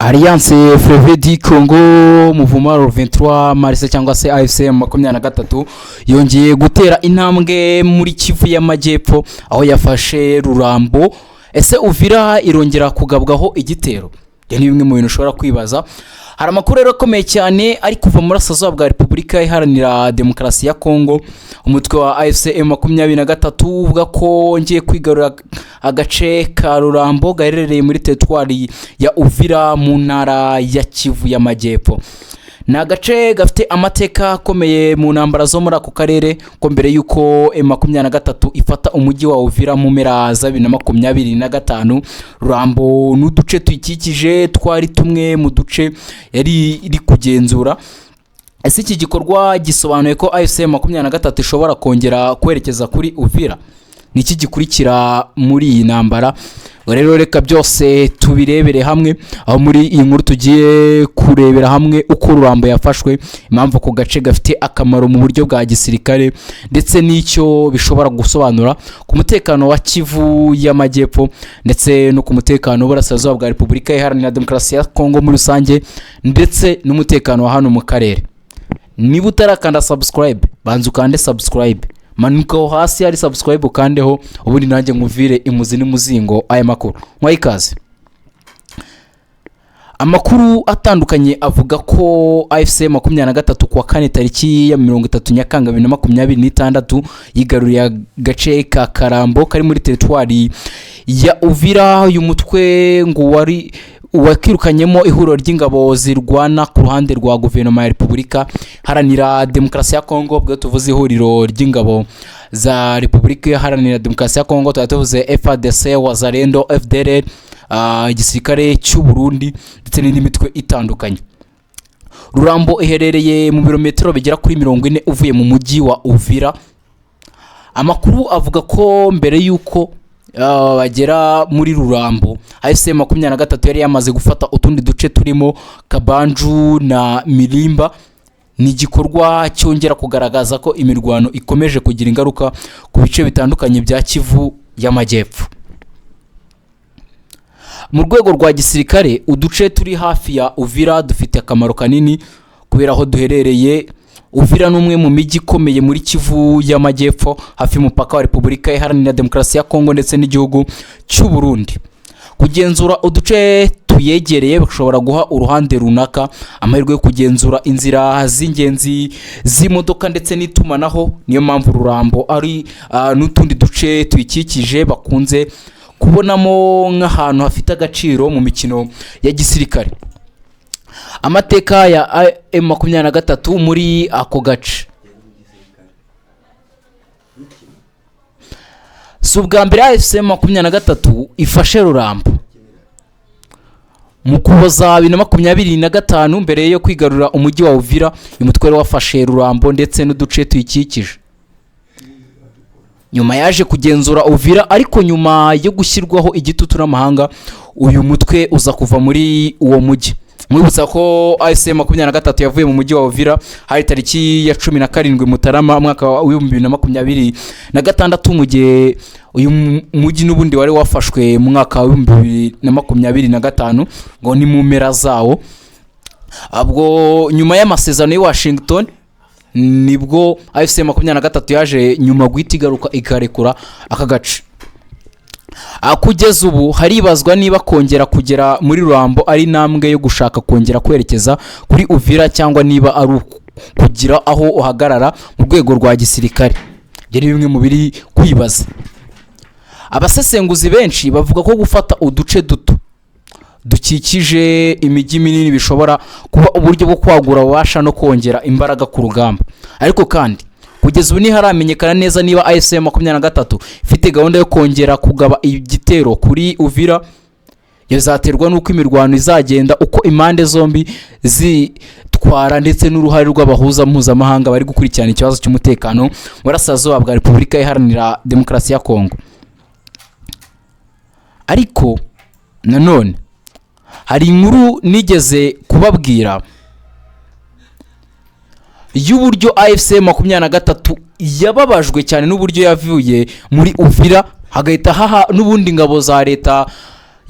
Alliance Fleuve du Congo, Mouvement 23 Mars cyangwa se AFC 23, yongeye gutera intambwe muri Kivu y'Amajyepfo aho yafashe Rurambo. Ese Uvira irongera kugabwaho igitero? Ibyo ni bimwe mu bintu ushobora kwibaza. Hari amakuru rero akomeye cyane ari kuva mu burasirazuba bwa Repubulika Iharanira Demokarasi ya Kongo. Umutwe wa AFC 23 uvuga ko wongeye kwigarura agace ka Rurambo gaherereye muri teritwari ya Uvira mu ntara ya Kivu y'Amajyepfo. Ni agace gafite amateka akomeye mu ntambara zo muri ako karere, ko mbere y'uko M23 ifata umujyi wa Uvira mu mpera za 2025, Rurambo n'uduce tuyikikije twari tumwe mu duce yari iri kugenzura. Ese iki gikorwa gisobanuye ko AFC 23 ishobora kongera kwerekeza kuri Uvira? Ni iki gikurikira muri iyi ntambara? Rero reka byose tubirebere hamwe, aho muri iyi nkuru tugiye kurebera hamwe uko Rurambo yafashwe, impamvu ako gace gafite akamaro mu buryo bwa gisirikare, ndetse n'icyo bishobora gusobanura ku mutekano wa Kivu y'Amajyepfo ndetse no ku mutekano w'Uburasirazuba bwa Repubulika Iharanira Demokarasi ya Kongo muri rusange, ndetse n'umutekano wa hano mu karere. Niba utarakanda subscribe, banza ukande subscribe, manuka aho hasi hari subscribe ukandeho, ubundi nanjye nkuvire imuzi n'umuzingo aya makuru. Nkwaye ikaze. Amakuru atandukanye avuga ko AFC 23 kuwa kane tariki ya 30 Nyakanga 2026 yigaruriye agace ka Karambo kari muri teritwari ya Uvira. Uyu mutwe ngo wari wakirukanyemo ihuriro ry'ingabo zirwana ku ruhande rwa guverinoma ya Repubulika Iharanira Demokarasi ya Kongo. Ubwo tuvuze ihuriro ry'ingabo za Repubulika Iharanira Demokarasi ya Kongo, tuba tuvuze FARDC, Wazalendo, FDLR, igisirikare cy'u Burundi ndetse n'indi mitwe itandukanye. Rurambo iherereye mu birometero bigera kuri 40 uvuye mu mujyi wa Uvira. Amakuru avuga ko mbere y'uko bagera muri Rurambo, AFC 23 yari yamaze gufata utundi duce turimo Kabanju na Mirimba. Ni igikorwa cyongera kugaragaza ko imirwano ikomeje kugira ingaruka ku bice bitandukanye bya Kivu y'Amajyepfo. Mu rwego rwa gisirikare, uduce turi hafi ya Uvira dufite akamaro kanini kubera aho duherereye. Uvira ni umwe mu mijyi ikomeye muri Kivu y'Amajyepfo, hafi y'umupaka wa Repubulika Iharanira Demokarasi ya Kongo ndetse n'igihugu cy'u Burundi. Kugenzura uduce tuyegereye bishobora guha uruhande runaka amahirwe yo kugenzura inzira z'ingenzi z'imodoka ndetse n'itumanaho. Niyo mpamvu Rurambo ari n'utundi duce tuyikikije bakunze kubonamo nk'ahantu hafite agaciro mu mikino ya gisirikare. Amateka ya M23 muri ako gace: si ubwa mbere AFC 23 ifashe Rurambo. Mu Kuboza 2025, mbere yo kwigarurira umujyi wa Uvira, uyu mutwe wari wafashe Rurambo ndetse n'uduce tuyikikije. Nyuma yaje kugenzura Uvira, ariko nyuma yo gushyirwaho igitutu n'amahanga, uyu mutwe uza kuva muri uwo mujyi. Mwibutsa ko AFC 23 yavuye mu mujyi wa Uvira hari tariki ya 17 Mutarama umwaka wa 2026, mu gihe uyu mujyi n'ubundi wari wafashwe mu mwaka wa 2025, ngo ni mu mpera zawo. Ubwo nyuma y'amasezerano y'i Washington nibwo AFC 23 yaje nyuma guhita igaruka ikarekura aka gace. Kugeza ubu haribazwa niba kongera kugera muri Rurambo ari intambwe yo gushaka kongera kwerekeza kuri Uvira, cyangwa niba ari kugira aho uhagarara mu rwego rwa gisirikare. Ibyo ni bimwe mu biri kwibaza. Abasesenguzi benshi bavuga ko gufata uduce duto dukikije imijyi minini bishobora kuba uburyo bwo kwagura ububasha no kongera imbaraga ku rugamba. Ariko kandi kugeza ubu ntiharamenyekana neza niba AFC 23 ifite gahunda yo kongera kugaba igitero kuri Uvira. Bizaterwa n'uko imirwano izagenda, uko impande zombi zitwara, ndetse n'uruhare rw'abahuza mpuzamahanga bari gukurikirana ikibazo cy'umutekano mu burasirazuba bwa Repubulika Iharanira Demokarasi ya Kongo. Ariko nanone hari inkuru nigeze kubabwira y'uburyo AFC 23 yababajwe cyane n'uburyo yavuye muri Uvira, hagahita haha n'ubundi ingabo za leta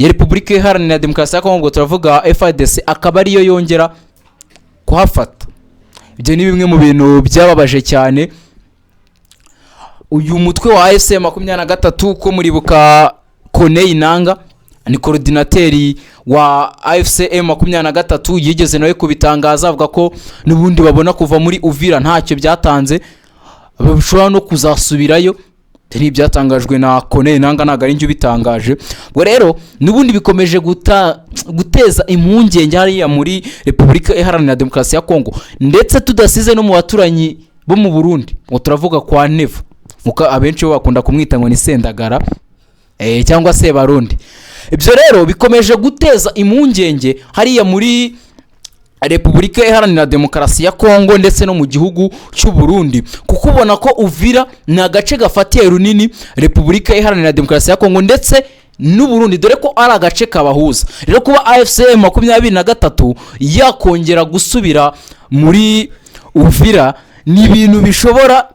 ya Repubulika Iharanira Demokarasi ya Kongo, ubwo turavuga FARDC, akaba ariyo yongera kuhafata. Ibyo ni bimwe mu bintu byababaje cyane uyu mutwe wa AFC 23, ko muribuka Corneille Nanga ni coordinateur wa AFC M23, yigeze nawe kubitangaza avuga ko n'ubundi babona kuva muri Uvira ntacyo byatanze, bashobora no kuzasubirayo. Ibyo ni ibyatangajwe na Corneille Nanga, ntabwo ari njye ubitangaje. Ubwo rero n'ubundi bikomeje guteza impungenge hariya muri Repubulika Iharanira Demokarasi ya Kongo, ndetse tudasize no mu baturanyi bo mu Burundi, ngo turavuga kwa Neva, nkuko abenshi bo bakunda kumwita ngo ni Sendagara cyangwa se Barundi. Ibyo rero bikomeje guteza impungenge hariya muri Repubulika Iharanira Demokarasi ya Kongo ndetse no mu gihugu cy'u Burundi, kuko ubona ko Uvira ni agace gafatiye runini Repubulika Iharanira Demokarasi ya Kongo ndetse n'u Burundi, dore ko ari agace kabahuza. Rero kuba AFC 23 yakongera gusubira muri Uvira ni ibintu bishobora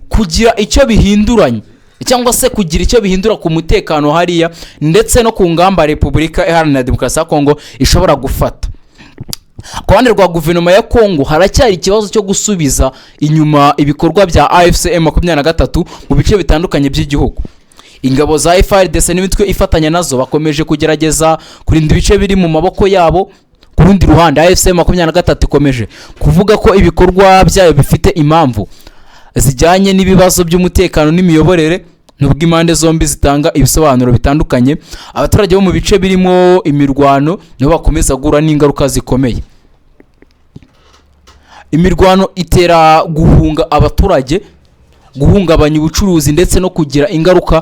kugira icyo bihinduranya cyangwa se kugira icyo bihindura ku mutekano hariya, ndetse no ku ngamba Repubulika Iharanira Demokarasi ya Kongo ishobora gufata. Ku ruhande rwa guverinoma ya Kongo haracyari ikibazo cyo gusubiza inyuma ibikorwa bya AFC 23 mu bice bitandukanye by'igihugu. Ingabo za FARDC n'imitwe ifatanya nazo bakomeje kugerageza kurinda ibice biri mu maboko yabo. Ku rundi ruhande, AFC 23 ikomeje kuvuga ko ibikorwa byayo bifite impamvu zijyanye n'ibibazo by'umutekano n'imiyoborere. Nubwo impande zombi zitanga ibisobanuro bitandukanye, abaturage bo mu bice birimo imirwano nibo bakomeza guhura n'ingaruka zikomeye. Imirwano itera guhunga abaturage, guhungabanya ubucuruzi ndetse no kugira ingaruka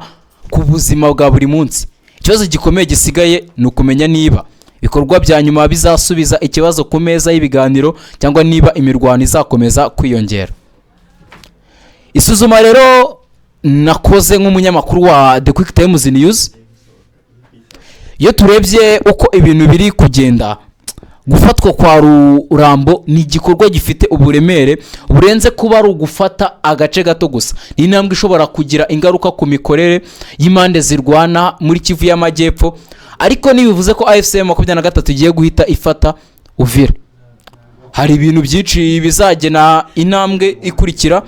ku buzima bwa buri munsi. Ikibazo gikomeye gisigaye ni ukumenya niba ibikorwa bya nyuma bizasubiza ikibazo ku meza y'ibiganiro cyangwa niba imirwano izakomeza kwiyongera. Isuzuma rero nakoze nk'umunyamakuru wa The Quick Times News, iyo turebye uko ibintu biri kugenda, gufatwa kwa Rurambo ni igikorwa gifite uburemere burenze kuba ari ugufata agace gato gusa. Ni intambwe ishobora kugira ingaruka ku mikorere y'impande zirwana muri Kivu y'Amajyepfo, ariko ntibivuze ko AFC 23 igiye guhita ifata Uvira. Hari ibintu byinshi bizagena intambwe ikurikira: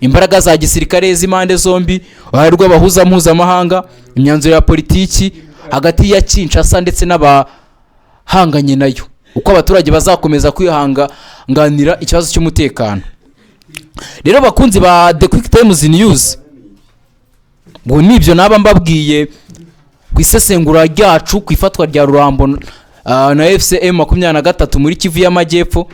imbaraga za gisirikare z'impande zombi, uruhare rw'abahuza mpuzamahanga, imyanzuro ya politiki hagati ya Kinshasa ndetse n'abahanganye nayo, uko abaturage bazakomeza kwihanganira ikibazo cy'umutekano. Rero bakunzi ba The Quick Times News, ngo nibyo naba mbabwiye ku isesengura ryacu ku ifatwa rya Rurambo na AFC 23 muri Kivu y'Amajyepfo.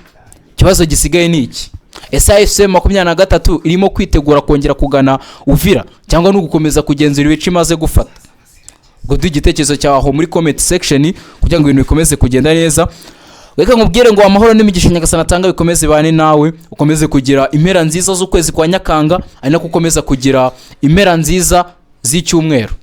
Ikibazo gisigaye ni iki: ese AFC 23 irimo kwitegura kongera kugana Uvira cyangwa no gukomeza kugenzura ibice imaze gufata? Ubwo duhe igitekerezo cyawe aho muri comment section kugira ngo ibintu bikomeze kugenda neza. Reka nkubwire ngo amahoro n'imigisha Nyagasani atanga bikomeze bane nawe, ukomeze kugira impera nziza z'ukwezi kwa Nyakanga, ari nako ukomeza kugira impera nziza z'icyumweru.